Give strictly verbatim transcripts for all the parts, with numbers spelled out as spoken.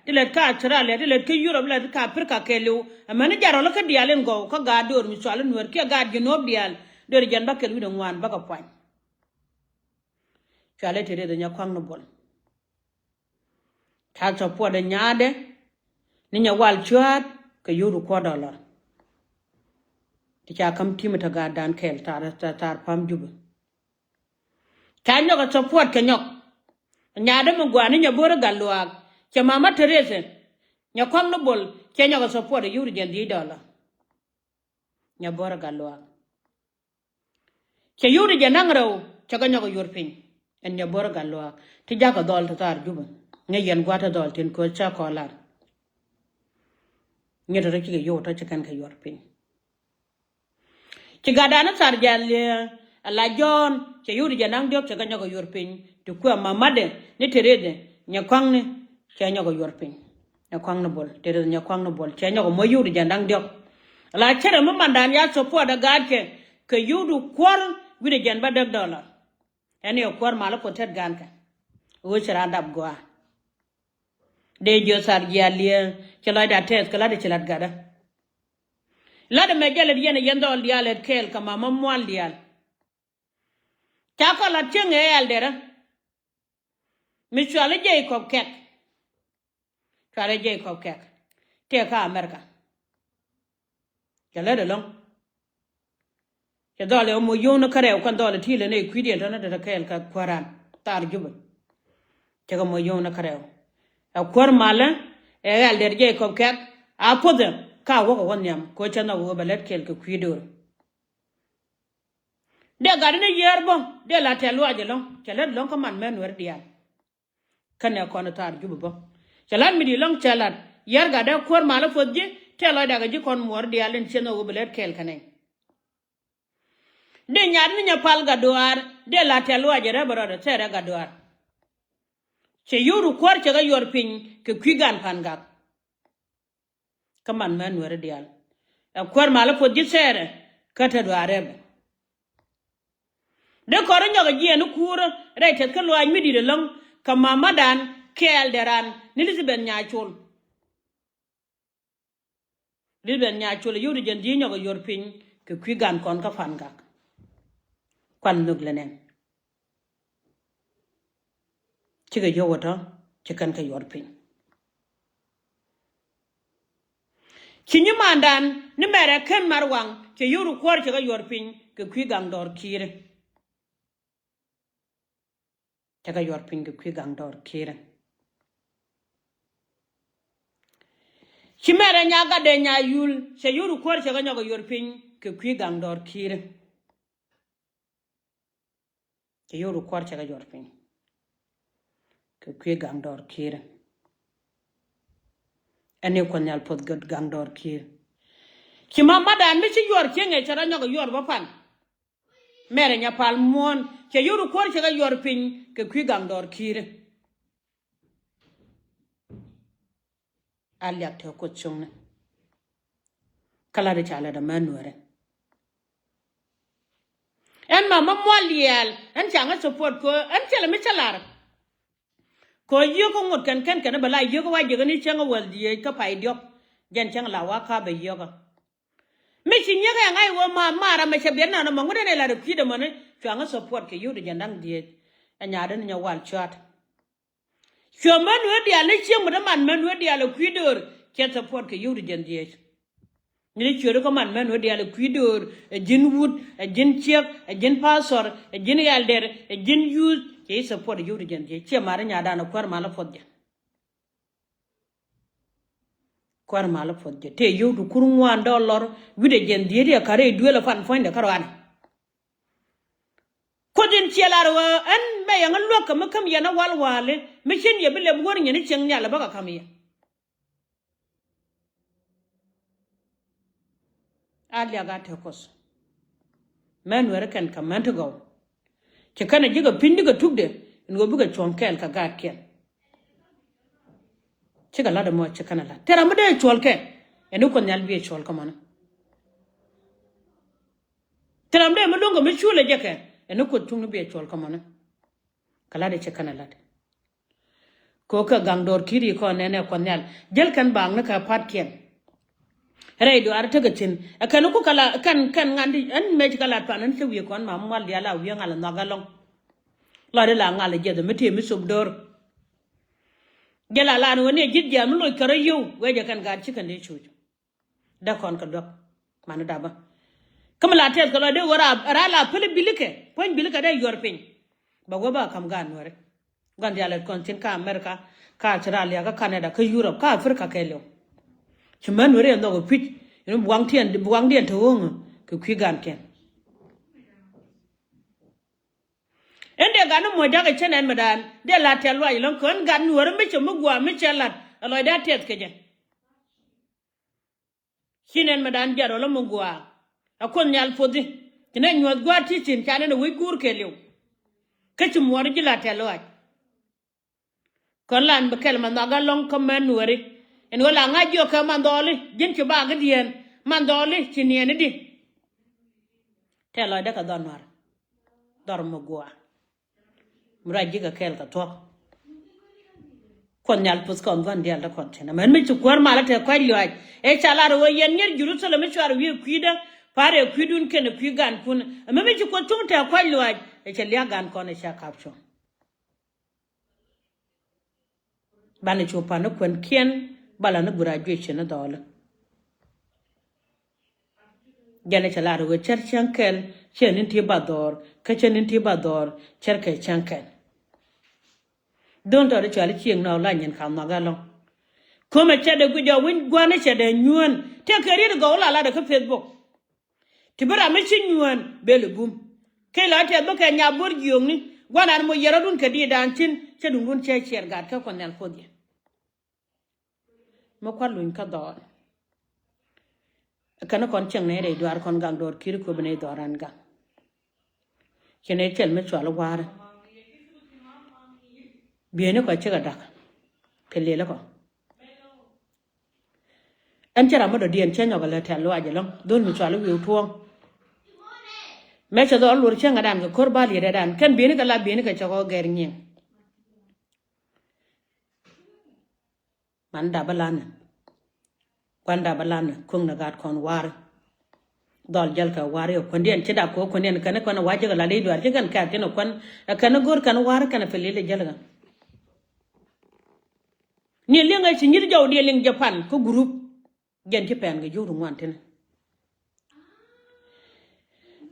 Ti lät kä Australia, ti lät kä Europe, lät kä Africa kɛɛliw. Amäni jɛ rɔl kä diaal in gɔw kä gaat döör mi cual in Nuɛr kiɛ gaat Jinub diaal. Döör jɛn bä kɛl wi̱cdɛ ŋuan bä kɛ puany. Cual i̱ Therese Nyakuaŋ ni Bol. Ca support ɛ nyaadɛ ni Nyawal Cuaat kɛ yio̱w ti kuɔr dɔlɔ. Ti ca ka̱m ti̱m tä gaatdan kɛɛl tar, tar, tar pa̱m Jubɛ. Ca nyɔk ɛ support kɛ nyɔk. Nyaadɛ mi gua̱a̱ ni Nyabor Gatluak. Cɛ Mama Therese Nyakuaŋ ni Bol cɛ nyɔk ɛ support ɛ yio̱w ti jɛn dhieec dɔlɔ. Nyabor Gatluak. Cɛ yio̱w ti jɛ naŋ rɛw, cɛ kɛ nyɔk kɛ yuɔr piny. Ɛn Nyabor Gatluak ti jakä dhɔl ti thar Jubɛ. Ŋäc yɛn gua̱a̱th ti dhɔl tin kööl cä kɔn lar. Nyɛ tɔ̱tɔ̱ cikɛ yio̱w tɔ̱ ci kɛn kɛ yuɔr piny. Ci gatdan ni thar jɛ liɛ, ala Jɔ̱ɔ̱n, cɛ yio̱w ti jɛ naŋ diɔ̱k, cɛ kɛ nyɔk kɛ yuɔr piny. Ti kuɛ mamatdɛ ni Therese Nyakuaŋni, cɛ nyɔk kɛ yuɔr piny. Nyakuaŋ ni Bol, Therese Nyakuaŋ ni Bol, cɛ nyɔk kɛ muɔ̱c yio̱w ti jɛ naŋ diɔ̱k. Ala cärɛ mi mandan ya support ɛ gaatkɛ kɛ yio̱w ti kuɔr wi̱cdɛ jɛn bä däk dɔlɔ. Ɛn i̱ ɛ kuäär mal i̱ puɔ̱th tet gankɛ. Ɣöö ci raan dap gɔaa. Dee jiö thar jial liee ci lɔcda tɛth kɛ la̱t i̱ ci la̱t gatdä. La̱t ɛmɛ jɛ lät yɛn ɛ yɛn dhɔl diaal lät kɛɛl kɛ mama mual diaal. Ca kɔ la̱t cieŋ ɛ ɛl derä. Mi cual i̱ Jacob Kɛk. Cuarɛ Jacob Kɛk. Tëë kä America. Cɛ lät ɛlɔ̱ŋ. Cɛ dhɔl ɛ mɔ yio̱w ni kärɛw kɛn dhɔl ɛ ti̱i̱l ɛn ɛ kui̱diɛn tɔ̱nä tetɛ kɛɛl kɛ kuääran thar Jubɛ. Cɛ kɛ mɔ yio̱w ni kärɛw. Ɛ kuäär malä ɛ ɛl derä Jacob Kɛk a puɔ̱thɛ ka wäkɛ wä nhiam kɛ ɣöö cɛ nhɔk ɣöö bɛ lät kɛɛl kɛ kui̱ döör. Dee gat ni yiëër bä dee la tɛ̈th luaac ɛlɔ̱ŋ cɛ lät ɛlɔ̱ŋ kä man mɛ Nuɛr diaal. Kɛnɛ kɔn thar Jubɛ bä. Cɛ la̱t mi di̱i̱t lɔ̱ŋ cɛ la̱t. Yär gatdä kuäär mal i̱ puɔ̱th ji̱ tɛ̈th lɔcdakɛ ji̱ kɔn muɔɔr diaal in ciɛ nhɔk ɣöö bi lät kɛɛl kɛnɛ. Dee nyaat ni Nyapal Gatduaar dee la tɛ̈th luaac rɛp rɔɔdɛ thɛɛrɛ Gatduaar. Cɛ yio̱w ti kuäär cɛ kɛ yuɔr piny kɛ kui̱ gan pa̱n gak. Kä man mɛ Nuɛri diaal. Ɛ kuäär mal i̱ puɔ̱th ji̱ thɛɛrɛ kä te duaarɛ bɛ. Dee kɔr i̱ nyɔk ɛ jiɛɛn i̱ kuurä rɛy tɛth kä luaac mi di̱i̱t ɛlɔ̱ŋ kɛ mamadan kɛɛl dɛran ni Elizabeth Nyacol. Elizabeth Nyacol ɛ yio̱w ti jɛn ji̱ nyɔk ɛ yuɔr piny kɛ kui̱ gan kɔn kä pa̱n gak. Kuan nhök lɛ nɛn. Cikɛ yio̱w ɛ tɔ̱ ci kɛn kɛ yuɔr piny. Ci nyimandan ni mɛrɛ ken mar waŋ cɛ yio̱w ti kuäär cɛ kɛ yuɔr piny kɛ kui̱ gaŋ dɔɔr ki̱i̱ri. Cɛ kɛ yuɔr piny kɛ kui̱ gaŋ dɔɔr ki̱i̱ri. Ci mɛrɛ nya gatdɛ nya yul cɛ yio̱w ti kuäär cɛ kɛ nyɔk kɛ yuɔr piny kɛ kui̱ gaŋ dɔɔr ki̱i̱ri. Cɛ yio̱w ti kuäär cɛ kɛ yuɔr piny kɛ kui̱ gaŋ dɔɔr ki̱i̱ri. Ɛn i̱ Kuɔth Nhial puɔth gät gaŋ dɔɔr ki̱i̱ri. Ci mamadan mi ci yuɔr cieŋ ɛ cɛ rɔ nyɔk kɛ yuɔr bä pan. Mɛrɛ Nyapal muɔ̱ɔ̱n cɛ yio̱w ti kuäär cɛ kɛ yuɔr piny kɛ kui̱ gaŋ dɔɔr ki̱i̱ri. A liak te Kuoth cuŋni. Kä lat i̱ ca lat Emanuɛl. Ɛn mama mual diaal ɛn ca ŋä support kɛ ɛn cɛ lɛ mi cä lar. Kɛ yiök kä ŋot kɛn kɛn kɛn bɛ la yiök kä wa jiäk ni cäŋ wäl dhieec kä pay diɔ̱k. Jɛn cäŋ la wa ka bɛ yiök kä. Mi ci nyiek ɛ ŋa̱c wä ma mar amɛ cɛ biɛt nan ɔmɔ ŋut ɛn ɛ lat ɛ kui̱dɛ mäni cua ŋä support kɛ yio̱w ti jɛn da̱ŋ dhieec. Ɛ nyaadä ni Nyawal Cuaat. Cuɛ män wee diaal ni cieŋ mi dee man män wee diaal ɛ kui̱ döör cɛ support kɛ yio̱w ti jɛn dhieec. Ni dee ciööri kä man män wee diaal ɛ kui̱ döör ɛ ji̱n wut ɛ ji̱n ciek ɛ ji̱n pastor ɛ ji̱n ɛldɛr ɛ ji̱n youth cɛ i̱ support ɛ yio̱w ti jɛn dhieec ciɛ ma̱a̱ri nyadan ɛ kuäär mal ɛ puɔth jɛ. Kuäär mal ɛ puɔth jɛ tëë yio̱w ti kur ŋuan dɔɔr lɔr wi̱cdɛ jɛn dhieec ɛ ka̱r rɛy duëël ɛ pan puɔ̱nydɛ kä rɔanɛ. Kuoth in ciɛ lar ɣöö ɛn bɛ yɛ ŋä luäk kɛ mi käm yɛn ɛ wal wa̱a̱li mi cin yɛ bi lɛp wär nyɛn i̱ cieŋ nhial ɛ bäkɛ ka̱m yɛ. A liak a te Kuoth. Män weri kɛn kɛ män ti gɔw. Ci kɛn a ji̱ kɛ pi̱ny di kɛ tukdɛ in ɣöö bikɛ cuɔ̱ŋ kɛɛl kɛ gaatkiɛn. Cikɛ lat ɛmɔ ci kɛn a lat te ram mi dee cuɔl kɛ ɛn i̱ Kuoth Nhial biɛ cuɔl kä mɔni. Te ram dee mi luŋ kɛ mi cuulɛ jɛ kɛ ɛn i̱ Kuoth cuŋni biɛ cuɔl kä mɔni. Kɛ lat i̱ ci kɛn a lat. Kɛ ɣöö kɛ gaŋ dɔɔr ki̱i̱r i̱ kɔn nɛnɛ Kuɔth Nhial jäl kɛn baaŋni kɛ patkiɛn. Rɛy duaar tekɛ thi̱n ɛ kɛn ku kɛ la kɛn kɛn ŋa̱n di ɛn mec kɛ la tuan ɛn cä wi̱i̱ kɔn ma mual diaal a wi̱i̱ ŋa̱l ɛ nhɔak ɛlɔ̱ŋ. Lɔcdɛ la ŋa̱l ɛ jiɛth ɛ mi tëë mi thop do̱r. Jɛ la lan ɣöö ni ɛ ji̱th jiaam mi loc kärä yio̱w wee jɛ kɛn gaat ci kɛn dee cuuc. Dee kɔn kɛ duäk mani dapä. Kä mi la tɛth kɛ lɔcdɛ ɣöö raa la päli bilikɛ puɔ̱ny bilikɛ dee yuɔr piny. Bɛ wee bä ka̱m gaat Nuääri. Gua̱n diaal ɛ kɔn thi̱n kä America, kä Australia, kä Canada, kä Europe, kä Africa kɛɛliw. Ci män Nuääri ɛ nhɔk ɛ kui̱c in buaŋdiɛn buaŋdiɛn te ɣööŋä kɛ kui̱ gaankiɛn. Ɛn dee gat ni muɔ̱c jakä cä nɛn mi daan dee la tɛ̈th luaac ɛlɔ̱ŋ kɛ ɣän gat Nuääri mi cɛ mi gua̱a̱ mi cɛ la̱t ɛ lɔcdɛ a tɛth kɛ jɛ. Ci nɛn mi daan jiat rɔl mi gua̱a̱. A Kuoth Nhial puɔthi ci nɛn nyuɔ̱th gua̱a̱ ti thi̱n ca nɛn a wec guur kɛɛliw. Kä ci muɔ̱ɔ̱r ji̱ la tɛ̈th luaac. Kɔn lan bi kɛl man nhɔak ɛlɔ̱ŋ kä män Nuääri. Ɛn ɣöö la ŋa̱c jiɔk kɛ man dhɔɔli ji̱n ci bakä diɛɛn man dhɔɔli ci niɛni di. Tɛth lɔcdɛ kɛ dhɔr Nuäär. Dhɔr mi gua̱a̱. Mi ruac ji̱ kɛ kɛɛl kɛ thuɔ̱k. Kuɔth Nhial puth kɔn gua̱n diaal te kɔn thi̱n. Amäni mi ci kuäär mal a te kua̱c luaac. Ëë ca lar ɣöö yɛn nyier Jerusalem mi cuarɛ wi̱i̱ kui̱dä. Pa̱a̱r ɛ kui̱dun kɛnɛ kui̱ gaankun. Amäni mi ci Kuoth cuŋ te kua̱c luaac. Ëë cɛ lia̱a̱ gaankɔn ëë ca kap cuɔ̱ŋ. Banɛ cu pa̱n ni kuɛnkiɛn ba la ni graduation ni dhɔɔli. Jɛn cɛ lar ɣöö cär cäŋ kɛl cɛ ni̱n ti ba dhɔr kä cɛ ni̱n ti ba dhɔr cär kɛ cäŋ kɛl. Dhon tɔt i̱ cuali cieŋ nɔ la nyin ka nhɔk ɛlɔ̱ŋ. Kömɛ cɛ dee guic jɔk wi̱ny gua̱n i̱ cɛ dee nyuään tëë kɛ riet gɔw la lat kä Facebook. Ti bi ram mi ci nyuään bel i̱ bum. Kec la tɛth bikɛ nya bo̱r jiökni gua̱nan moc yɛr rɔ̱dun kɛ di̱i̱dan thi̱n cä duŋdun cä ciɛɛr gat kä Kuɔth Nhial Kuoth yɛ. Mi kua̱r luny kä dhɔɔr. Kɛn kɔn cieŋ nɛy rɛy duaar kɔn gaŋ dɔɔr ki̱i̱r kööb nɛy dhɔɔr ran gaŋ. Ci nɛy cɛl mi cual wa̱a̱ri. Bieyni kɔ cikɛ da̱k kɛ lëli kɔ. Ɛn cä ram mi dɔ̱diɛn cä nyɔk ɛ lät tɛ̈th luaac ɛlɔ̱ŋ dhol mi cual i̱ wi̱i̱ tuɔ̱ɔ̱ŋ. Mëë cɛ dhɔl luɔr cäŋädan kɛ ko̱r bal yetdädan kɛn bieyni kɛ la bieyni kɛ cɛ kɔ gɛr nyiŋ. Man dap bä lanɛ. Kuan dap bä lanɛ kuäŋ ni gat kɔn wa̱a̱ri. Dhɔl jäl kɛ wa̱a̱ri ɛ kuändiɛn ci dak kɛ kuändiɛn kɛn kuan ɛ wa̱a̱ ji̱ kɛ la ley duaar ci kɛn kɛ̈t tin ɛ kuan ɛ kɛn go̱r kɛn wa̱a̱ri kɛn ɛ pil ley lɛ jäl kɛ. Ni liŋ ɛ ci nyi̱r jɔwdiɛn liŋ Japan kä gurup. Jɛn ci pɛn kɛ jiök ti ŋuan tini.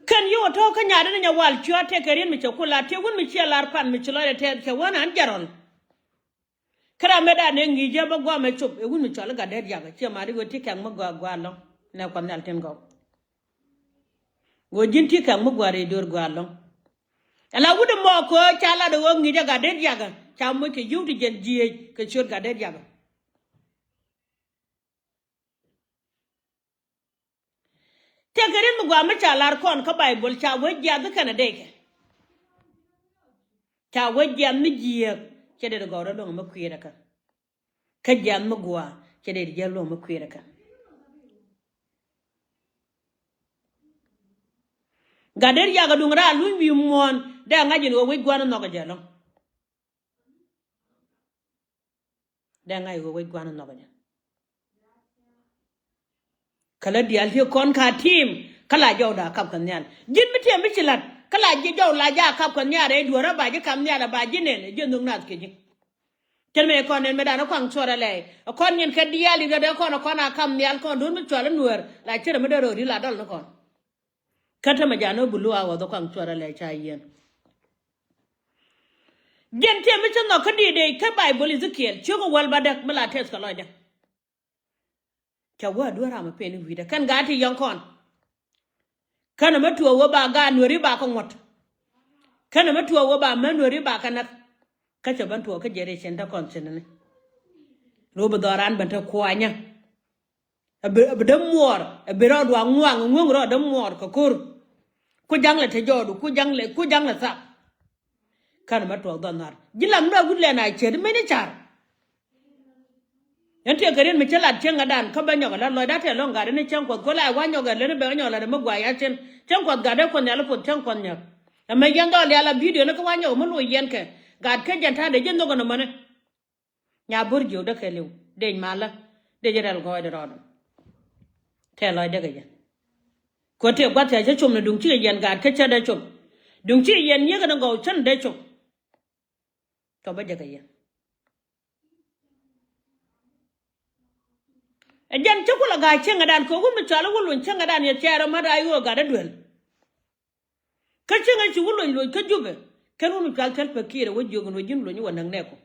Kɛn yio̱w ɛ tɔ̱ kä nyaatdä ni nyɛ wal cua̱ tëë kɛ riet mi cɛ ku lat tëë wun mi ciɛ lar pan mi ci lɔcdɛ tɛth cɛ wän an jɛ rɔl. Kä ram mëë dan ëë ŋi̱i̱cä bä gua̱a̱mɛ cop ëë wun mi cɔl i̱ Gatdɛt Yak ciɛ mat i̱ ɣöö ti kɛ̈k mi gɔaa gua̱a̱ lɔ̱ŋ. Nɛ Kuɔth Nhial tin gɔw. Ɣöö ji̱n ti kɛ̈k mi gua̱a̱ rɛy döör gua̱a̱ lɔ̱ŋ. Ala wut ɛmɔ kɛ ɣöö ca lat ɛ ɣöö ŋi̱i̱cä Gatdɛt Yak ca moc kɛ yio̱w ti jɛn jiëëc kɛ ciöt Gatdɛt Yak. Tëëkɛ riet mi gɔaa mi ca lar kɔn kä Baibol ca wee jiath kɛnɛ dee kɛ. Ca wee jiath mi jiääk cɛ dee gɔw rɔ luäŋ mi kui̱rɛ kɛ. Kä jiath mi gɔaa cɛ dee jiääk luäŋ mi kui̱rɛ kɛ. Gatdɛt Yak duŋ raa luny wi̱i̱ muɔ̱ɔ̱n dee ŋa̱c in ɣöö wec gua̱n nhɔk jɛ lɔ̱ŋ. Dee ŋa̱c ɣöö wec gua̱n nhɔk jɛ. Kä la diaal ti kɔn ka tiim kä la jɔwda a kap kɛ nhial. Ji̱n mi tiɛm mi ci la̱t kä la ji̱ jɔw la jɛ a kap kɛ nhial rɛy duɔ̱ɔ̱r a ba ji̱ kap nhial a ba ji̱ nɛn ɛ ji̱ nhök nath kɛ ji̱. Tɛn mëë kɔn nɛn mëë dan ɛ kɔaŋ cuɔr ɛ lɛy ɛ kɔn nyin kɛ diaal i̱ rɛt ɛ kɔn ɛ kɔn a kap nhial kɔn duun mi cual ɛ nuäär la cierɛ mi dee röör i̱ la dɔl ni kɔn. Kä tämɛ ja̱a̱n ɣöö bi luaak ɣɔth ɛ kɔaŋ cuɔr ɛ lɛy ca yieen. Jiɛn tiɛm mi ci nhɔk kä di̱i̱t dee kä Baibol Ezekiel ciök ɛ wäl bädäk mi la tɛth kɛ lɔcdä. Ca wee a duer ram ɛ pen i̱ wi̱i̱dä kɛn gaat ti yɔ̱ŋ kɔn. Kɛn ɛmɛ tuɔɔk wee ba gaat nueeri ba kɛ ŋuɔ̱t. Kɛn ɛmɛ tuɔɔk wee ba män nueeri ba kɛ näk. Kä cɛ ben tuɔɔk kä jɛ rɛy cɛn te kɔn cɛn ni. Lo̱o̱ bi dhɔran ben te kuanyä. Ɛ bi, ɛ bi däm muɔɔr, ɛ bi rɔɔdu a ŋuaŋ, ŋuäŋ rɔɔdä muɔɔr kɛ ko̱r. Ku ja̱ŋ lɛ te jɔɔdu, ku ja̱ŋ lɛ, ku ja̱ŋ lɛ thak. Kɛn mɛ tuɔɔk dhɔn nhar. Ji̱ lam dɔɔk wut lɛn a ce̱t mɛni car. Yɛn tëëkɛ riet mi cä lat cieŋädan kä bä nyɔk ɛ la lɔcdä tɛth lɔ̱ŋ gatdä ni cäŋ Kuɔth kuɛ la ɛ wa nyɔk ɛ leni bɛ nyɔk lat ɛ mi guay a cin. Cäŋ Kuɔth gatdä Kuɔth Nhial ɛ puɔth cäŋ Kuɔth nyɔk. Ɛ mɛ yɛn dhɔl lial a bidio ni kä wa nyɔk ɛ mi loc yɛn kɛ. Gat kä jɛn ta̱a̱dɛ ji̱ nhök ɛn ɛmɔni. Nya bo̱r jiök dee kɛɛliw dec malä. Dec rɛl gɔɔydɛ rɔɔdɛ. Tɛɛ lɔcdɛ kɛ jɛ. Kuɛ tëë gua̱th tɛɛ cä com ni duŋ cikɛ yɛn gaat kä cä dee com. Duŋ cikɛ yɛn nyiekɛ ni gɔw cän dee com. Tɔ bä jɛ kɛ yɛn. Ɛ jɛn cä kulɛ ga̱a̱c cieŋädan kɛ wun mi cɔal i̱ wä luny cieŋädan yɛ cɛɛr ɛ mät a i̱ ɣöö gat ɛ duel. Kä cieŋä ci wä luny luny kä Jubɛ kɛn wun mi cɔal thil pekirɛ wä jiök in wä ji̱n luny wä näk nɛɛku.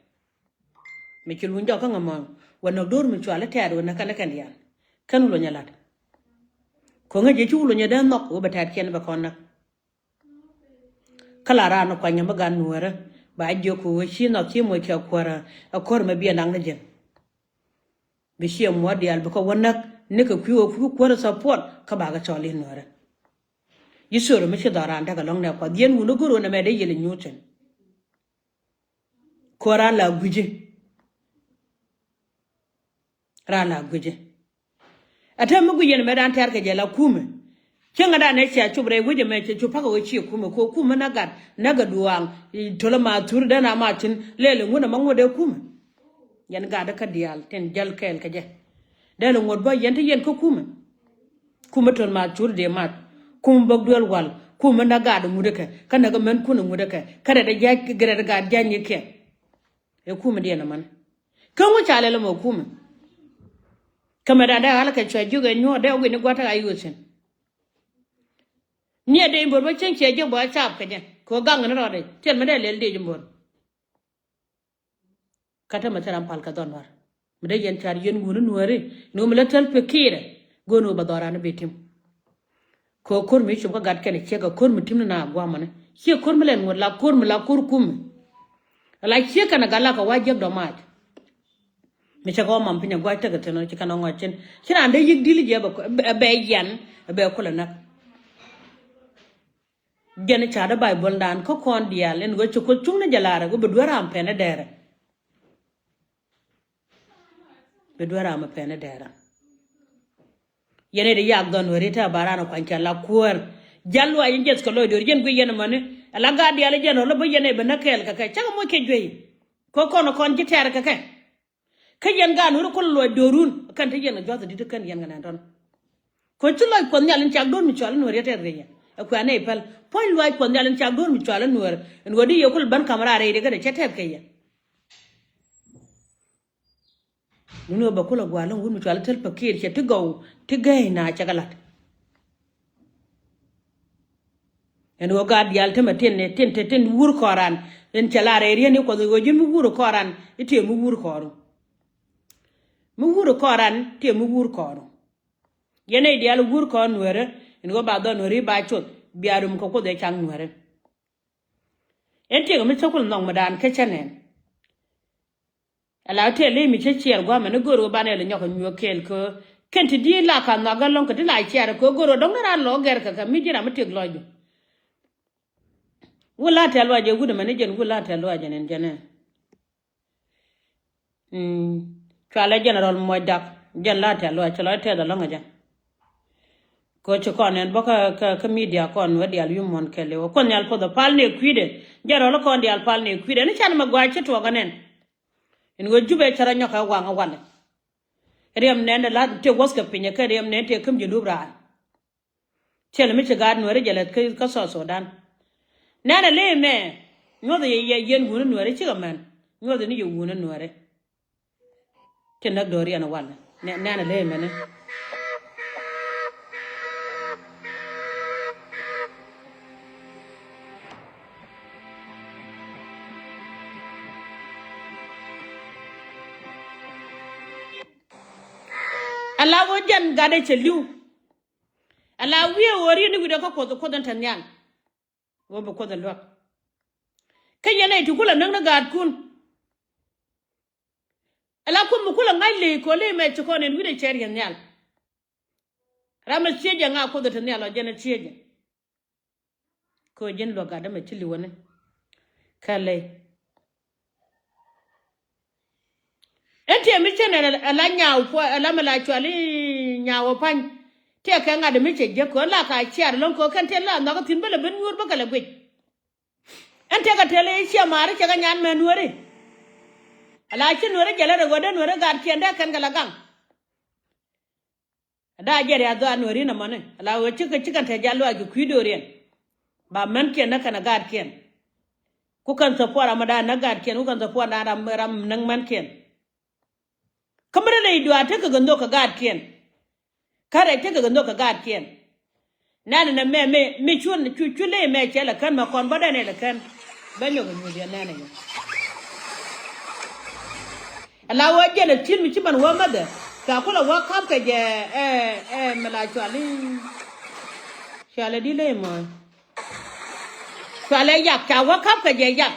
Mi ci luny jɔk kä ŋämɔ wä näk do̱r mi cɔal i̱ tɛɛt wä näk kɛn kɛn diaal. Kɛn wä luny ɛ la̱t. Ko̱ŋä jɛ ci wä luny ɛ dee nhɔk wä bɛ tɛɛt ciɛn bɛ kɔn näk. Kä la raan kuany mi gan nuäärä ba jiök ku wee ci nhɔk ci moc kɛ kuäärä. Ɛ ko̱r mi biɛ naŋ ni jɛn. Bi ciɛ muɔ̱ɔ̱r diaal bi kɛ wä näk nikɛ kui̱ wä kui̱ kuäärä support kä bakɛ cɔl in nuäärä. Yi sor mi ci dhɔk raan däk ɛlɔ̱ŋ nɛ kuath yɛn wun i̱ go̱r wä nɛ mɛ dee yɛl inyuuth cin. Kuäär raan la gui̱ci. Raan la gui̱ci. Ɛ tɛm mi gui̱c yɛn mɛ dan tɛ̈r kɛ jɛ la kumɛ. Cieŋädan ɛ cia cop rɛy wec ɛmɛ cɛ cop pa̱k ɛ wec ciɛ kumɛ kɛ kumɛ na gat na gat duaaŋ. Tölä ma thur den a ma thi̱n lɛl ɛ ŋun ɛmɛ ŋuɔ̱t ɛ kumɛ. Yɛn gat kä diaal tin jäl kɛɛl kɛ jɛ. Dee lɛ ŋuɔ̱t bä yɛn te yɛn kä kumɛ. Kumɛ töl math cur dee math. Kumɛ bäk duel wal. Kumɛ na gaat ŋut kɛ kä näk mɛn kun ŋut kɛ kä rɛt ja̱c gɛ rɛt gaat ja̱c ni kiɛ. Ɛ kumɛ diɛn amäni. Kä ŋu ca lɛl mɔ kumɛ. Kä mɛ dan dee ɣal kɛ cuɛ jiök ɛ nyuɔ̱ɔ̱r dee wi̱n ni gua̱t ɛ ɣa̱c ɣöö thi̱n. Ni ɛ dee in bo̱r bä cieŋ ciɛ jiök bä cap kɛ jɛ kɛ ɣöö gaŋ ni rɔɔdɛ tiɛl mɛ dee lɛl dee ji̱ bo̱r. Kä te mɛ thil ram pal kɛ dhɔn nuäär mi dee yɛn car yɛn wuni nuääri ni wä mi lä thil pikirɛ. Go̱o̱n wä bɛ dhɔran bi tim. Kɛ ko̱r mi cop kä gat kɛn ciek kɛ ko̱r mi tim ni na guamani ciek ko̱r mi lɛn ŋuɔt la ko̱r mi la ko̱r kumi. La ciek kɛn gat la kɛ wa jiäk dɔ̱ mac. Mi cɛ kɛ wä mam piny a gua̱c tekɛ thin ci kɛn ɔ ŋɔc cin ci raan dee yik dil jɛ bɛ yɛn bɛ kulɛ näk. Jɛn ca dee Baibol dan kä kɔn diaal in ɣöö ci Kuoth cuŋ ni jɛ laarɛ ɣöö bi duer ram pɛn ni dɛɛrɛ. Bi duer ram pɛn ni dɛɛrɛ. Yɛn i̱ di yak dhɔn weri te a ba ran kuany kɛ la kuäär. Jal luaac in jiɛth kɛ lɔc do̱r yɛn guic yɛn amäni. Ala gaat diaal i̱ jɛn rɔl i̱ bi yɛn i̱ bi näk kɛɛl kɛ kɛ cakɛ moc kɛ juey. Kɛ kɔn kɔn ji̱ tɛɛr kɛ kɛ. Kä yɛn gaat nuɔ̱ri kul luɔc do̱run kɛn te yɛn kɛ jua̱th di̱t kɛn yɛn kɛ nɛn tɔn. Kɛ ci luɔc Kuɔth Nhial in cak do̱r mi cual in nuɔ̱ri tɛth kɛ yɛn ɛ kuɛ anɛ i̱ päl puɔ̱ny luɔc Kuɔth Nhial in cak do̱r mi cual in nuɔ̱ri in wä di yɛ kul bän ka̱m raar rɛy di kä dee cɛ tɛth kɛ yɛn. Duni wä bɛ kul ɛ gua̱a̱r lɔ̱ŋ wut mi cual in thil pekir cɛ ti gɔw ti gäy na cɛ kɛ la̱t. Ɛn ɣöö gaat diaal temɛ tin tin tin wur kɔran in cɛ la rɛy rieni Kuɔth ɣöö ji̱n mi wur kɔran i̱ tiɛ mi wur kɔru. Mi wur kɔran tiɛ mi wur kɔru. Yɛn nɛy diaal wur kɔn nuɛrɛ in ɣöö ba dhɔn nuɛrɛ i̱ ba coth bia rum kɛ Kuoth ɛ caŋ nuɛrɛ. Ɛn tiɛk mi cä kul nhɔk mi daan kä cä nɛn. Ala tëë ley mi cä ciɛɛr gua̱a̱mɛ ni go̱o̱r ɣöö banɛ lɛ nyɔk kɛ nyuɔ̱k kɛɛl kä kɛn ti di̱i̱t la ka nhɔak gälo̱ŋ kɛ ti la ciɛɛr kɛ go̱o̱r ɣöö dɔ̱ŋ ni raan lɔɔk gɛr kɛ kɛ mi ji̱n ram mi tëk lɔcdu. Wul la tɛl luac jɛ wut ɛmɛ ni jɛn wul la tɛl luac jɛ nɛn jɛn ɛ. Cualɛ jɛn rɔl muɔc dak jɛn la tɛl luac cɛ lɔc tɛth ɛlɔ̱ŋ ɛ jɛn. Kɛ ci kɔn ɛn bä kä kä midia kɔn wä diaal wi̱i̱ muɔ̱n kɛl iwä Kuoth Nhial puɔth ɛ pal ni kui̱dɛ. Jɛn rɔl kɔn diaal pal ni kui̱dɛ ni can mɛ gua̱a̱c ci tuɔɔk ɛ nɛn. In ɣöö Jubɛ cä rɔ nyɔk ɛ waŋ ɛ walɛ. Riɛm nɛn ɛ la tëë wäth kɛ piny ɛ kɛ riɛm nɛn tëë käm ji̱ lup raan. Cɛl mi ci gaat nuɛri jɛ lɛth kä South Sudan. Nɛn ɛ lëë mɛ nyuɔth yɛ yɛn wuni nuɛri cikɛ mɛn nyuɔth ni yɛ wuni nuɛri. Ci näk do̱riɛn wal nɛn ɛ lëë mɛni. Ala wä jɛn gatdɛ cɛ li̱w. Ala wi̱i̱ ɣöö ri̱n i̱ wi̱cdɛ kä Kuoth, Kuoth in te nhial. Wä bi Kuoth in luäk. Kä yɛn nɛy ti kulɛ näk ni gaatkun. Ala Kuoth mi kulɛ ŋa̱c ley kɔn ley mɛ ci kɔn in wi̱cdɛ cɛ ri̱n nhial. Ram mi ciec jɛ ŋa Kuoth in te nhial ɔ jɛn in ciec jɛ. Kɛ ɣöö ji̱n luäk gatdä mɛ ci li̱wäni. Kɛ ley. Ɛn tiɛ mi cen ɛ la nyaw puɔ ɛ la mi la cual i̱ nyaw ɛ pa̱ny. Tiɛ kɛ ŋa̱t mi cɛ jiäk kɛ ɣöö la ka ciaar ɛlɔ̱ŋ kɛ ɣöö kɛn tiɛ la nhɔk ɛ thi̱n bä lɛ ben nyuur bä kɛ lɛ guic. Ɛn tiɛ kɛ tɛl i̱ ciɛ ma̱a̱ri cɛ kɛ nyan mɛ nuääri. Ala ci nuɔri jɛlɛ rɛ ɣöö dee nuɔri gaatkiɛn dee kɛn kɛ la gaŋ. Daa jɛ riath dhɔaar nuɔri nɔmɔni ala ɣöö cikɛ cikɛn te jal luaac kɛ kui̱ do̱riɛn. Ba mänkiɛn näk kɛn a gaatkiɛn. Ku kɛn support ram daa näk gaatkiɛn, ku kɛn support daa ram ram näk mänkiɛn. Kä mi rɛ ley duaar tekɛ kɛ nhök kɛ gaatkiɛn. Kä rɛc tekɛ kɛ nhök kɛ gaatkiɛn. Nɛnɛ nɛ mɛ mi mi cu cu cu ley mɛ cɛ lɛ kän mɛ kɔn bä dɛn ɛ lɛ kän. Bä nyɔk ɛ nyuuth yɛ nɛnɛ yɛ. Ala wä jɛn ɛ cin mi ci man wä mäthɛ. Ca kulɛ wä kap kɛ jɛ ɛ ɛ mi la cuali. Cuali di ley mɔ. Cuali yak ca wä kap kɛ jɛ yak.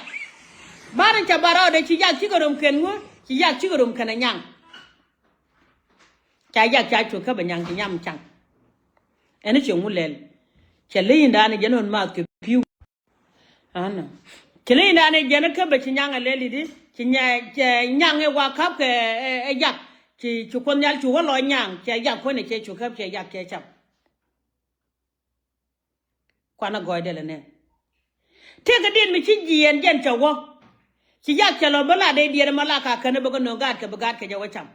Bar in ca bar rɔɔdɛ ci yak cikɛ rom kɛn ŋuä ci yak cikɛ rom kɛn ɛ nyaŋ. Ca yak ca cu käp ɛ nyaŋ ci nyam caŋ. Ɛn ci ŋu lɛl. Cɛ ley indan jɛn ɣän math kɛ pi̱w. Ana cɛ ley indan jɛn käp ɛ ci nyaŋ ɛ lɛl idi ci nyɛ cɛ nyaŋ ɛ wa käp kɛ ɛ yak. Ci ci kuɔth nhial cu wä lɔ nyaŋ cɛ yak kuɔn ɛ cɛ cu käp cɛ yak cɛ cam. Kuanä gɔɔydɛ lɛ nɛn. Tëëkɛ diet mi ci jiɛɛn jɛn cɛ wä. Ci yak cɛ lɔ bä la dee diet ma la ka känä bä kä nööŋ gaatkɛ bi gaatkɛ jɛ wä cam.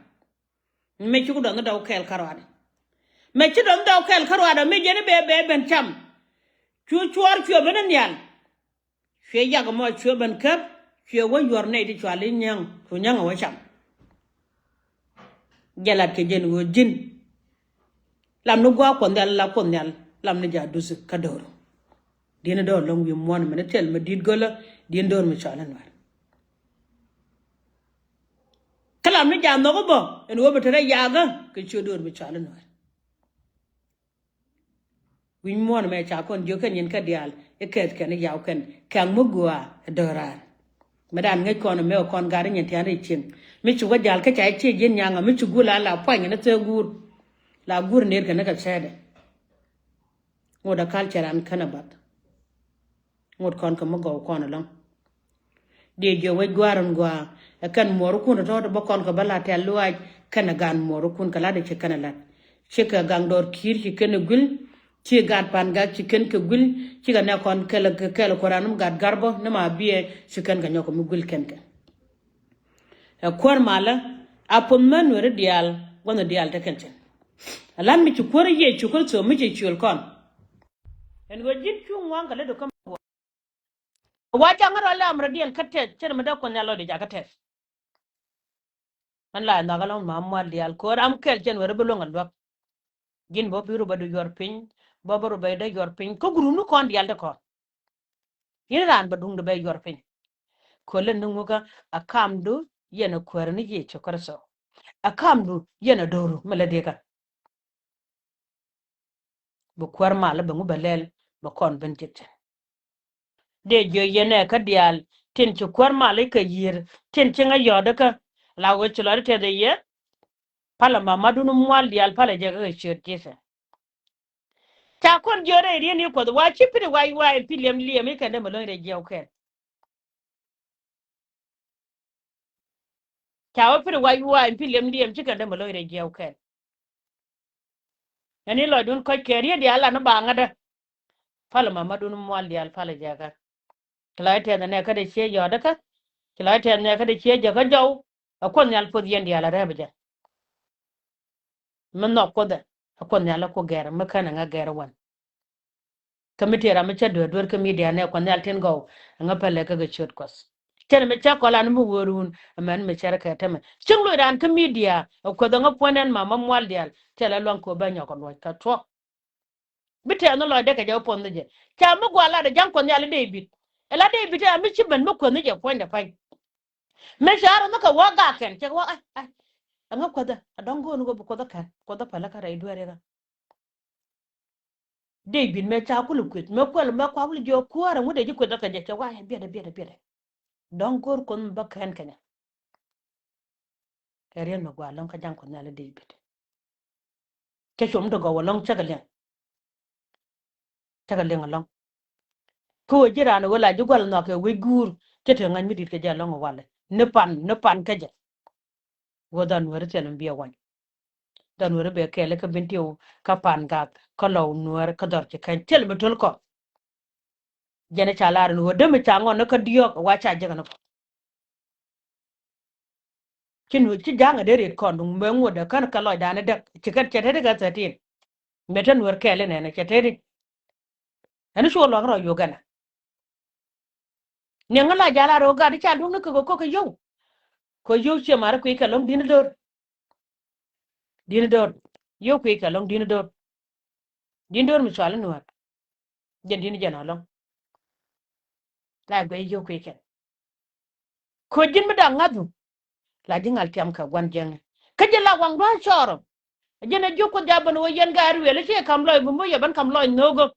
Mi ci ku dɔ̱ŋ dɔw kɛɛl kä ruaadɛ. Mi ci dɔ̱ŋ dɔw kɛɛl kä ruaadɛ mi jɛn i̱ bee bee ben cam. Cu cuɔɔr cuɛ ben i̱ nhial. Cuɛ yak mɔ cuɛ ben käp cuɛ wä yuɔr nɛy ti cual i̱ nyäŋ cu nyäŋ a wä cam. Jɛ lat kɛ jɛn ɣöö ji̱n. Lam ni gua̱a̱k kuɔth nhial la kuɔth nhial lam ni ja̱ dusi kä do̱r. Di̱n do̱r lɔ̱ŋ wi̱i̱ muɔ̱ɔ̱n mɛn thil mi di̱t gölä di̱n do̱r mi cɔal in nuɛr. Kä lam ni ja̱ nhɔk bä ɛn ɣöö bi te rɛy yakä kɛ ciö do̱r mi cɔal in nuɛr. Wi̱ny muɔ̱ɔ̱n mɛ ca kɔn jiök kɛn nyin kä diaal i̱ kɛth kɛn i̱ yaw kɛn kɛ̈ŋ mi gua̱a̱ ɛ do̱raar. Mi dan ŋäc kɔn mɛ kɔn gat nyin tian ri cieŋ mi ci wä jal kä ca i̱ cie ji̱n nyaŋä mi ci gul a la puany ni thee guur. La guur ner kɛn kɛ cɛɛdɛ. Ŋot a kal cɛ ran känɛ bath. Ŋot kɔn kɛ mi gɔw kɔn ɛlɔ̱ŋ. Diɛ jiɛ wec gua̱a̱r in gua̱a̱ ɛ kɛn muɔɔrikun tɔ̱tɔ̱ bä kɔn kɛ bä la tɛ̈th luaac kɛnɛ gan muɔɔrikun kɛ lat ɛ ci kɛnɛ lat. Cikɛ gaŋ dɔɔr ki̱i̱r ci kɛn ɛ guil. Ci gat pan gak ci kɛn kɛ guil. Cikɛ nɛ kɔn kɛl kɛl kuɔran ni mi gat gar bä ni ma biɛ ci kɛn kɛ nyɔk kɛ mi guil kɛn kɛ. Ɛ kuäär malä a puɔth män nuɛri diaal gua̱nh diaal te kɛn cɛn. Ɛ lat mi ci kuäär Yecu Kritho mi ci ciöl kɔn. Ɛn ɣöö ji̱n cuŋ ŋua̱ŋ kɛ lät ɔ käm. Wa jaŋ rɔ lɛ amrɔ diɛn kä tɛth cɛn mi dee kuɔth nhial lɔcdɛ jakä tɛth. Ɛn la ɛ nhɔk alɔŋ ma mual diaal ko̱r ram kɛl cɛn weri bi luäŋ a luäk. Ji̱n bä bi rubɛ du yuɔr piny bä bä rubɛ dee yuɔr piny kä gurum ni kɔn diaal ti kɔn. Yini raan bä duŋdu bɛ yuɔr piny. Ko̱lɛ ni ŋukä a kamdu yɛn a kuäär ni Yecu Kritho. A kamdu yɛn a do̱ru mi lɛ dikä. Bi kuäär mal bɛ ŋu bɛ lɛl bɛ kɔn ben ji̱k cɛ. Dee jiö yɛn ɛ kä diaal tin ci kuäär mal i̱ kɛ yiër tin ci ŋä yɔ̱ɔ̱dä kä la wee ci lɔri tɛth ɛ yɛ. Palɛ mamadun mual diaal palɛ jɛ kä kɛ ciöt ji̱thɛ. Ca kɔn jiö rɛy ri̱n i̱ kuɔth wa ci pi̱ni wa wa in pi̱ liɛm liɛm i̱ kɛn dee mɛ lo̱ny rɛy jiɛw kɛn. Ca wä pi̱ni wa wa in pi̱ liɛm liɛm ci kɛn dee mɛ lo̱ny rɛy jiɛw kɛn. Ɛn i̱ lɔcdun kɔc kɛ riet diaal an i̱ ba ŋädä. Palɛ mamadun mual diaal palɛ jɛ kä. Ci la itɛth nɛ kä dee ciɛ yɔ̱ɔ̱dä kä. Ci la itɛth nɛ kä dee ciɛ jɛ kä jɔw. A kuɔth nhial puɔth yɛn diaal a rɛp jɛ. Mi nhɔk kuothɛ a kuɔth nhial a ku gɛr mi kän a ŋa gɛr wan. Kä mi tëë ram mi cä duer duer kä midia nɛ kuɔth nhial tin gɔw a ŋa pälɛ kä kɛ ciöt kuɔth. Cɛn mi cä kɔlan mi wöör wun a mɛn mi cär kɛ tämɛ cieŋ loc raan kä midia a kuoth a ŋa puɔ̱n ɛn mama mual diaal. Cɛ lɛ luaŋ kɛ wä bä nyɔk a luɔc kä tuɔk. Bi tɛɛth ni lɔcdɛ kɛ jɛ wä puɔth ni jɛ ca mi gua̱a̱ lat a ja̱ŋ kuɔth nhial i dee bit. Ɛ la dee bit ɛ mi ci ben mi kueth ni jɛ puɔ̱nydɛ pa̱ny. Mëë ca rɔ nhɔkä wä gak kɛn cɛ wä ai ai. Ɛŋä kuäthä a dɔ̱ŋ go̱o̱n go̱o̱p kuäthä kɛn kuäthä pälä kä rɛy dueerikä. Dee bin mëë ca kulɛ kueth mëë kuɛl mëë kua kulɛ jiɔk kuäärä ŋut dee ji̱ kueth kä jɛ cɛ wä ai biɛtdɛ biɛtdɛ biɛtdɛ. Dɔ̱ŋ go̱o̱r kuäth mi bä kɛn kɛnyɛ. Kɛ riet mi gɔaa ɛlɔ̱ŋ kä ja̱ŋ kuɔth nhial i dee bit. Cä com ti gɔw ɛlɔ̱ŋ cä kɛ liɛŋ. Cä kɛ liɛŋ ɛlɔ̱ŋ. Kä ɣöö ji̱ raan ɣöö la ji̱ gua̱l nhɔakɛ wec guur cä te ŋa̱c mi di̱t kɛ jɛ ɛlɔ̱ŋ ɛ walɛ ni pan ni pan kä jɛ. Ɣöö dhan nueeri thil mi biɛ wa̱ny. Dhan nueeri bɛ kɛɛl kä bin tiw kä pan gath kä lɔw nueeri kä dhɔr ci kɛny thil mi töl kɔ. Jɛn ca lar ni ɣöö dämi ca ŋɔn ni kä diɔ̱ɔ̱k wa ca jek ni kɔ. Ci nuɔr ci ja̱ŋ a dee riet kɔn duŋ mɛ ŋuɔ̱t dee kän kɛ lɔcdan däk ci kɛn cɛ teti kɛ thirteen. Mɛ te nuɔr kɛɛl inɛnɛ cɛ teti. Ɛn cuɔ luak rɔ Uganda. Niɛŋä la jal a rɔ gat i̱ ca duŋ ni kɛ kɛ kɔk kɛ yio̱w. Kɛ yio̱w ciɛ mari kui̱ kɛ lo̱ŋ di̱n do̱r. Di̱n do̱r. Yio̱w kui̱ kɛ lo̱ŋ di̱n do̱r. Di̱n do̱r mi cual inuɔ̱t. Jɛn di̱n jɛn ɔlɔ̱ŋ. La guɛ yio̱w kui̱ kɛn. Ko̱ ji̱n mi da̱k ŋa̱thu. La ji̱ ŋal tiam kɛ gua̱n jiäŋni. Kä ji̱ la waŋ dua̱a̱c cɔɔr ɔ. Ji̱n ɛ ji̱ Kuoth ja̱ ben wä yɛn ga̱a̱r wiɛl i̱ ciɛ ka̱m lɔc bi moc ɛ ben ka̱m lɔc nho̱o̱k ɔ.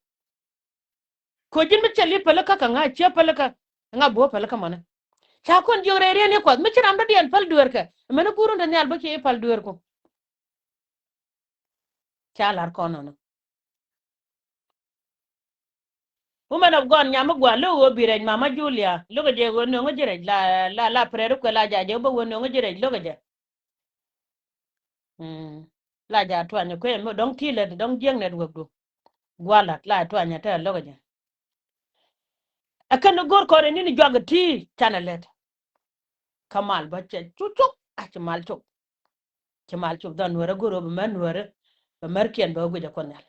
Ko̱ ji̱n mi cɛ li̱p päl kä kä ŋa̱ ciɛ päl kä. Ŋa̱ buɔ päl kä mɔnɛ. Ca kɔn jiök rɛy riɛn i̱ Kuɔth mi ci ram dɔ̱diɛn päl dueerkɛ. Mɛn i̱ guur in dɔ̱diɛn bä ciɛ i̱ päl dueerku. Ca lar kɔn nɔnɔ. Woman of God, nyam mi gua lo̱k ɣöö bi rɛc mama Julia. Lo̱k jɛ ɣöö nöŋ ji̱ rɛc la, la, la prayer request la ja̱ jɛ wä bä ɣöö nöŋ ji̱ rɛc lo̱k jɛ. Mm. La ja̱ tuany kuɛ mi dɔ̱ŋ ti lät dɔ̱ŋ jiäk network du. Gua lat la tuany ɛ te lo̱k jɛ. Ɛ kɛn ni go̱r kɔn ɛ ni̱n juak ɛ ti canɛ lät. Kä mal bä cɛ cu cuk a ci mal cuk. Ci mal cuk dhɔn nuɛrɛ go̱r ɣöö bɛ mär nuɛrɛ bɛ märkiɛn bɛ wä guic ɛ Kuoth Nhial.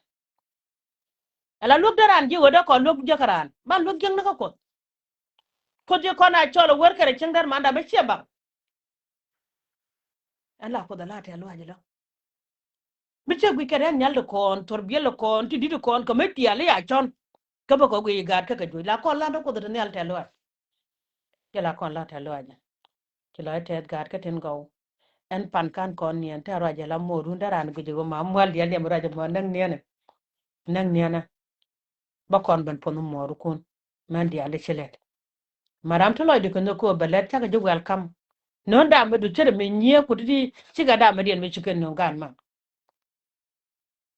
Ala luäk dee raan ji̱ wä dee kɔn luäk jiäk raan ban luäk jiäk ni kä Kuoth. Kuoth ji̱ kɔn a cɔl ɛ wär kɛrɛ cieŋ däär manda bä ciɛ bam. Ɛn la Kuoth ala tɛ̈th lɔaac ɛlɔ. Bi cɛ guic kɛ rɛn nhial ti kɔn thor biɛl ti kɔn ti di̱t ti kɔn kɛ mi tial i̱ a cɔn. Kä bä kɛ guic i̱ gaat kä kɛ juɔc la kɔn lan rɔ Kuoth ti nhial tɛ̈th lɔaac. Cɛ la kɔn la tɛ̈th lɔaac. Ci lɔc tɛth gaat kä tin gɔw. Ɛn pan kan kɔn niɛn te ruac ala mor run dee ran guic ɣöö ma mual dial yɛm ruac mɔ näk niɛnɛ. Näk niɛnɛ. Bä kɔn ben puɔnh mor kun mɛn dial i̱ ci lɛt. Ma ram ti lɔcdi kɛ nhök kɛ ɣöö bɛ lɛt cakɛ ji̱ welcome. No̱n dam mi du cere mi nyiee ku ti di cikɛ dam mi diɛn mi ci kɛ no̱n gan ma.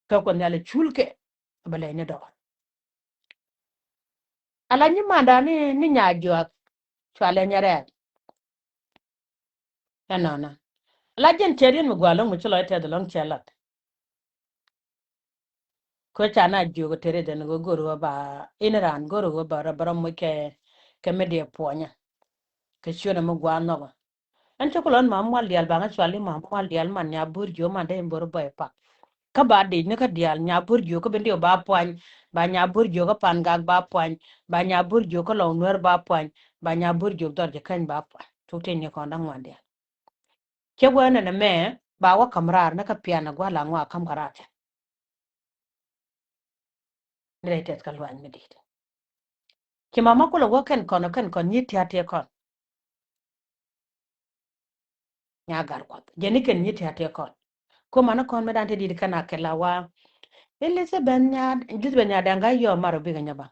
Kä Kuoth Nhial ɛ cul kɛ bɛ lɛy ni dɔɔr. Ala nyi manda ni, ni nya juɔth. Cualɛ nyɛ rɛɛk. Ɛnɔnɔ. Ala jɛn cɛ riet mi gua̱a̱ lo̱ŋ mi ci lɔc tɛth lo̱ŋ cɛ lat. Kä ca na jiök te riet ɛn ɣöö go̱r ɣöö ba in raan go̱r ɣöö ba rɔ, ba rɔ moc kɛ, kɛ mi diɛ puɔnyä. Kɛ ciötdɛ mi gua̱a̱ nhɔkɔ. Ɛn cä kulɔn ma mual diaal ba ŋä cual i̱ ma mual diaal man nya bur jiök man dee in bor bɔy pak. Kä ba dic ni kä diaal nya bur jiök kä ben diw ba puany, ba nya bur jiök kä pan gak ba puany, ba nya bur jiök kä lɔw nuer ba puany, ba nya bur jiök dhɔr ji̱ käny ba puany. Tuk tin ni kɔn da̱ŋ ŋuan diaal. Cɛ wee nɛnɛ mɛ ba wä ka̱m raar ni kä pian ɛ gua̱l aŋua ka̱m kä raar thi̱n. Ni rɛy tɛth kä luany mi di̱i̱t. Ci mama kulɛ wä kɛn kɔn ɔ kɛn kɔn nyi tia̱t tiɛ kɔn. Nya gar kuɔth jɛ ni kɛn nyi tia̱t tiɛ kɔn. Ko mani kɔn mi dan te di̱i̱t kɛn a kɛ la wa. Elizabeth nya, Elizabeth nya dɛŋ ga yɔ mar ɔ bikɛ nyɛ ba.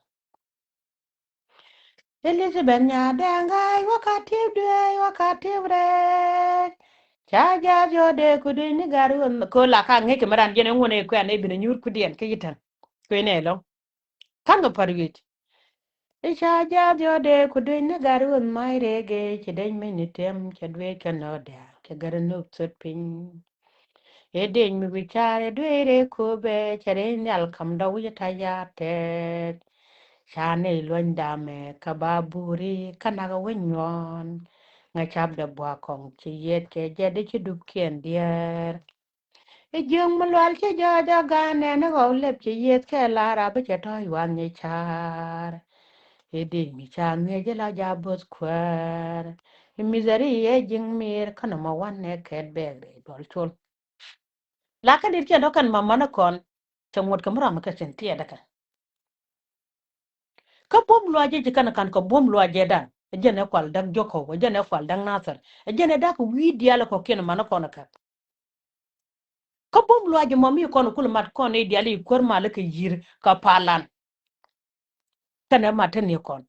Elizabeth nya dɛŋ ga wä ka tiep duee wä ka tiep rɛɛk. Ca jath yɔ dee ku duec ni gar wä ko la ka ŋi̱c kɛ mi dan jɛn ɛ ŋun ɛ kuɛn ɛ binɛ nyuur kudiɛn kä yitäŋ. Kuenɛ ɛlɔ̱ŋ. Ka̱n kɛ pa̱r wi̱c. I̱ ca jath yɔ dee ku duec ni gat wun mac rëëk i̱ ci dec mec ni tiɛm cɛ dueec kɛ nɔɔt diaal cɛ gät inuk thot piny. I̱ dec mi wi̱c caar i̱ dueec rëëk köpɛ cɛ rëëc nhial ka̱m dɔ̱k wi̱c i̱ ta̱c yaar tɛɛth. Ca nɛy luɔ̱ny damɛ kä ba buri kä nak ɛ wä nyuɔ̱ɔ̱n. Ŋäc cap dee buak kɔŋ ci yieth kɛ jɛt i̱ ci dupkiɛn diɛɛr. I̱ jiöŋ mi lual ci jɔɔc ɔ ganɛ ni ɣɔw lep ci yieth kɛ lar a bi cɛ tɔ̱ yuath nyic ca̱a̱r. I̱ di̱i̱c mi ca ŋi̱eec i̱ la ja̱ bo̱th kuäär. I̱ mi̱thɛri i̱ ɛ ji̱ŋ mi̱i̱r kä nɔmɔ wan nɛ kɛt bɛɛk rɛy duɔl col. La kɛn di̱t kiɛn tɔ̱ kɛn ma̱ma̱n ɛ kɔn cɛ ŋuɔ̱t kɛ mi ram kɛ thi̱n tiɛɛdɛ kɛ. Kä buɔ̱m luac jɛ ci kɛn ka̱n kɛ buɔ̱m luac jɛ dan ɛ jɛn ɛ kual da̱k Jokow ɛ jɛn ɛ kual da̱k Nathir ɛ jɛn ɛ da̱k wi̱i̱ diaal ɛ kɔ̱kiɛn ɛ man ɛ kɔn ɛ kɛ. Kä buɔ̱m luac jɛ mɔ mi kɔn ɛ kul mat kɔn ɛ diaal ɛ kuäär mal ɛ kɛ yi̱r kɛ palan. Kɛn ɛ mat te ni kɔn.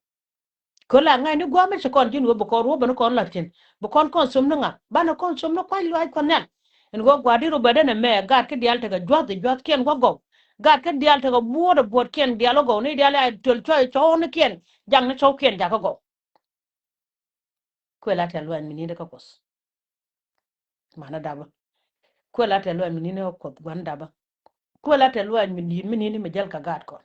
Kɛ la ŋa̱c ni gua̱a̱m mi ci kɔn ji̱n wee bi kɔn ruɔ̱p bä ni kɔn la̱t thi̱n bi kɔn kɔn thom ni ŋa banɛ kɔn thom ni kua̱c luaac kɔn nhial. In ɣöö gua̱a̱r di rubɛt ɛn ɛmɛ gaat kä diaal tekɛ jua̱th ɛ jua̱thkiɛn wä gɔw. Gaat kä diaal tekɛ buɔ̱ɔ̱t ɛ buɔ̱ɔ̱tkiɛn dial wä gɔw ni diaal ɛ töl cɔy cɔwnikiɛn jaŋ ni cɔwkiɛn jakä gɔw. Kuɛ la tɛl luaac mi ni̱n kä Kuoth. Manä dapä. Kuɛ la tɛl luaac mi ni̱n kä Kuoth gua̱n dapä. Kuɛ la tɛl luaac mi ni̱n mi ni̱n mi jäl kɛ gaat kɔn.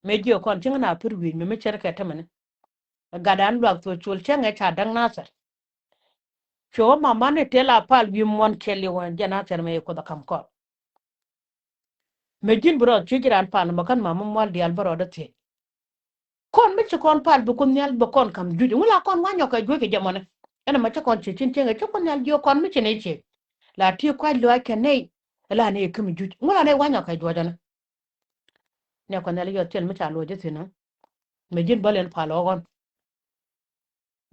Mëë jiök kɔn cieŋ na pir wi̱i̱c mi mi cär kɛ tämɛni. Gatdan luak thuɔ̱k col cäŋ ɛ ca da̱ŋ Nathir. Cuɛ wä mamani tëë la pal wi̱i̱ muɔ̱n kɛɛliw ɛn jɛn a thɛr mɛ i̱ Kuoth ɛ ka̱m kɔn. Mëë ji̱n bi rɔɔth cuɛ ji̱ raan pal mɛ kän mamä mual diaal bä rɔɔdä thiec. Kɔn mi ci kɔn pal bi Kuoth Nhial bɛ kɔn ka̱m juc. Ŋu la kɔn wa̱nyɔ kɛ juɔ̱c kɛ jɛ mɔni. Ɛn ɛmɛ ci kɔn ci cin cieŋ ɛ ci Kuoth Nhial jiök kɔn mi ci nɛy ciek. La ti kua̱c luaac kɛ nɛy. La nɛy ɛ käm juc. Ŋu la nɛy wa̱nyɔ kɛ juɔ̱c ɛn. Nɛ Kuɔth Nhial yɔ thil mi ca luɔc ji̱ thi̱n ɛ. Mëë ji̱n bä lɛn pal ɣɔ̱n.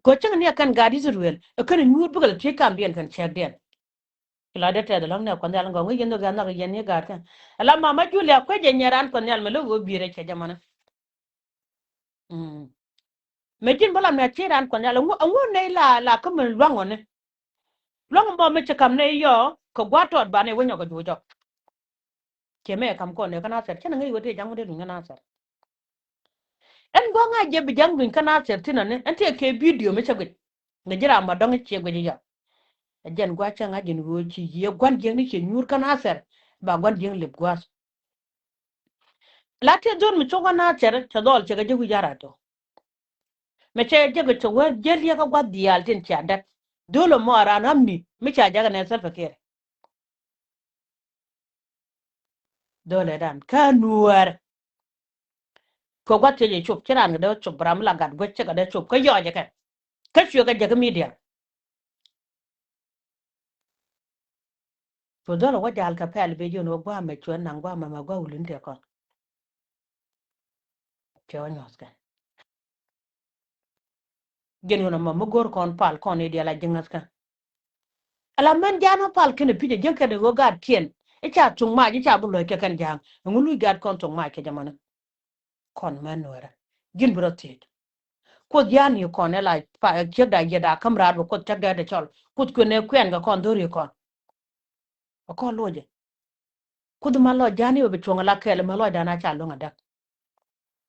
Kɛ cäŋ ni ɛ kɛn gaat Ithɛrɛl ɛ kɛn nyuur bikɛ lɛ thiec kamdiɛn kɛn cɛɛkdiɛn. Ci lɔcdɛ tɛth ɛlɔ̱ŋ nɛ Kuɔth Nhial ŋɔ̱ŋ i̱ yɛn nhök ɛ nhɔk yɛn ni gaat kɛn. Ala mama Julia kuecɛ nyɛ raan Kuɔth Nhial mɛ lo̱k ɣöö bi̱i̱rɛ cɛ jɛ mɔnɛ. Mm. Mëë ji̱n bä lam nɛ ci raan Kuɔth Nhial ɛŋu, ɛŋu nɛy la, la kä mi lua̱ŋ ɣɔni. Lua̱ŋ mɔ mi ci ka̱m nɛy yɔ kɛ gua̱a̱th tɔɔt banɛ wä nyɔk kɛ juuc jɔk. Ciɛ mɛ kam kɔn ɛ kä Nathɛr cɛn ŋäc wä tëë ja̱ŋ wä dee duny kä Nathɛr. Ɛn gua̱a̱ŋ a jɛ bi ja̱ŋ duny kä Nathɛr thin ani ɛn tëë kɛ bidio mi cä guic. Ŋäc ji̱ ram ma dɔ̱ŋ i̱ ciɛ guic i̱ yɔ. Ɛ jɛn gua̱a̱ cä ŋa̱c ji̱n ɣöö ci yiëë gua̱n jiäkni ciɛ nyuur kä Nathɛr ba gua̱n jiäkni lip gua̱a̱th. La tëë dhöl mi cuk kä Nathɛr cɛ dhɔl cɛ kɛ jɛ wi̱c a rat tɔ. Mɛ cɛ jɛ kɛ cɛ wä jɛ liɛk kä gua̱th diaal tin cia däk. Dhöl ɛmɔ a ran amni mi ca jakɛ nɛ Salva Kiir. Dhöl ɛ dan kä Nuäär. Kɛ gua̱th cɛ jɛ cop ci ran kɛ dee cop ram la gat guäc cɛ kɛ dee cop kä yɔc ɛ kɛ. Kä cuɛ kɛ jɛ kä midia. Cu dhɔl wä jal kɛ pɛl bi jiön wä guamɛ cuɛ naŋ guamɛ mɛ gua wulin tëë kɔn. Cɛ wä nyuɔth kɛ. Ji̱n wun ɛmɔ mi go̱r kɔn pal kɔn i̱ diɛl a ji̱ ŋäth kɛ. Ala mɛn jan wä pal kɛn ɛ pi̱c ɛ jiäk kɛn ɛ ɣöö gaat kiɛn. I̱ ca thuŋ mac i̱ ca bi luɔ̱c kɛ kɛn ja̱a̱ŋ. Ɛŋu luc gaat kɔn thuŋ mac kɛ jɛ mɔni. Kɔn mɛn Nuäärä. Ji̱n bi rɔ thiec. Kuoth ya̱a̱n ni kɔn ɛ la pa ciek da yiet da käm raar bɛ Kuoth cäk dee dee cɔl. Kuoth kuën ɛ kuɛn kɛ kɔn dho̱r yi kɔn. Ɛ kɔn loc jɛ. Kuoth ma lɔc ja̱a̱n ni bɛ cuɔ̱ŋ ɛ la kɛɛl ɛ mɛ lɔcdan a ca luäŋ ɛ däk.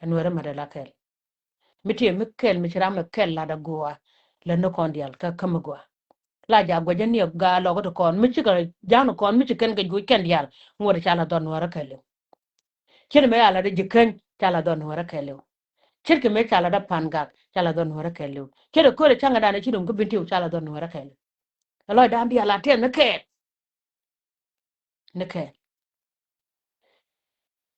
Ɛ Nuäärä mɛ dee la kɛɛl. Mi tiɛ mi kɛl mi ci ram mi kɛl lat a gua. Lät ni kɔn diaal kä käm mi gua. La ja guɛc ni gaa lɔk ti kɔn mi ci kɛ ja̱a̱n kɔn mi ci kɛn kɛ juuc kɛn diaal. Ŋuɔ̱t ca la dhɔr Nuäärä kɛɛliw. Cir mi ca la dee ji̱ käny ca la dhɔr Nuäärä kɛɛliw. Cir kɛ mi ca la dee pan gak ca la dhɔr Nuäärä kɛɛliw. Cir kɛ kööl ca̱ŋ dan ci dum kä bin tiw ca la dhɔr Nuäärä kɛɛliw. Ɛ lɔcdan diaal a tɛth ni kɛɛl. Ni kɛɛl.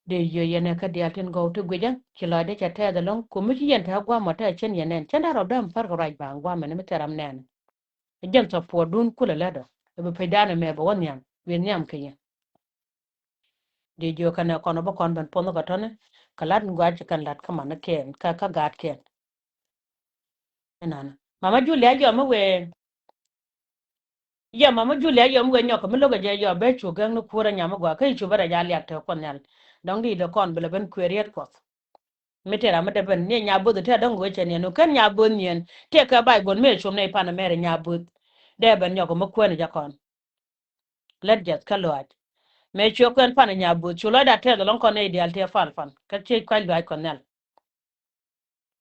Dee yiö yɛn ɛ kä diaal tin gɔw ti guicä ci lɔcdɛ cɛ tɛth ɛlɔ̱ŋ ku mi ci yɛn te ɣä guamɔ te cin yɛn nɛn cin da̱r rɔɔdä mi pär kɛ ruac ba̱a̱ŋ guamɛ ni mi thil ram nɛn. Ɛ jɛn thɔpuɔtdun kulɛ lätdɔ ɛ bi pecdan ɛmɛ bɛ wä nhiam wi̱i̱ nhiam kɛ yɛn. Dee jiö kɛnɛ kɔn ɔ bä kɔn ben puɔnh kɛ tɔ̱ni kɛ la̱t in gua̱a̱c ci kɛn la̱t kä man ni kɛn kä kä gaatkiɛn. Inanä mama Julia yɔm mi wee. Yɛ mama Julia yɔm mi wee nyɔk mi lo̱kɛ jɛ yɔ ben cu gäŋ ni kuurä nyam mi gɔaa kä i̱ cu bä rɛc a liak te Kuɔth Nhial. Dɔ̱ŋ di dee kɔn bi lɛ ben kuëë riet Kuɔth. Mi tëë ram mi dee ben ni nya bo̱th tëë dɔ̱ŋ wee cɛ niɛn wä ken nya bo̱th niɛn tëë kɛ bay guɔ̱n mi ɛ cum ni pan mɛri nya bo̱th. Dee ben nyɔk mi kuäär ni jɛ kɔn. Lät jiɛth kä luaac. Mëë cuɛ kuɛn pan nya bo̱th cu lɔcda tɛth ɛlɔ̱ŋ kɔn nɛy diaal tëë pan pan kä ciec kuac luaac Kuɔth Nhial.